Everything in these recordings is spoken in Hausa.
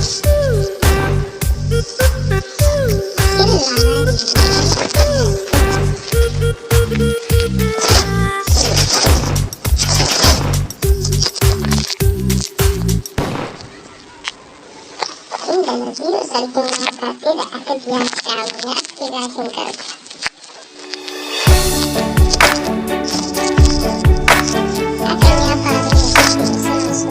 Shirin labari. Inda Naziru Sarkin Waka sai da aka biya kamun ya aske gashin kansa. Hakan ya faru ne saboda suna so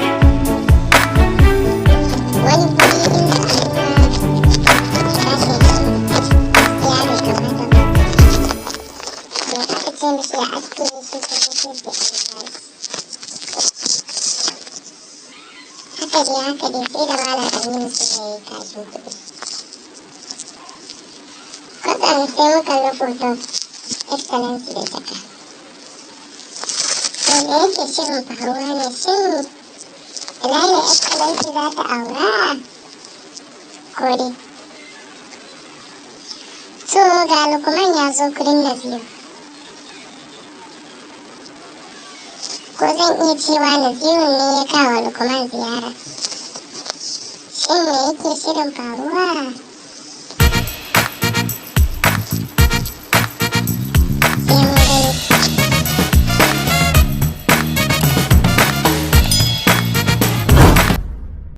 wani guri inda an ga gashin kan gaskiya bai kamata ba. To aka ce mishi ya aske, shi kenan sai bai biya shi. Haka dai haka dai, sai da Malam Aminu Sule ya yi kashin kuɗi. Kwatsam sai muka ga hoton Excellency da jaka. To, me yake shirin faruwa ne? Shin Laila Excellency za ta aura? Ko dai? To, ga Lukman ya zo gurin Naziru. Ko zan iya cewa Naziru ne ya kawo Lukman ziyara? Shin me yake shirin faruwa?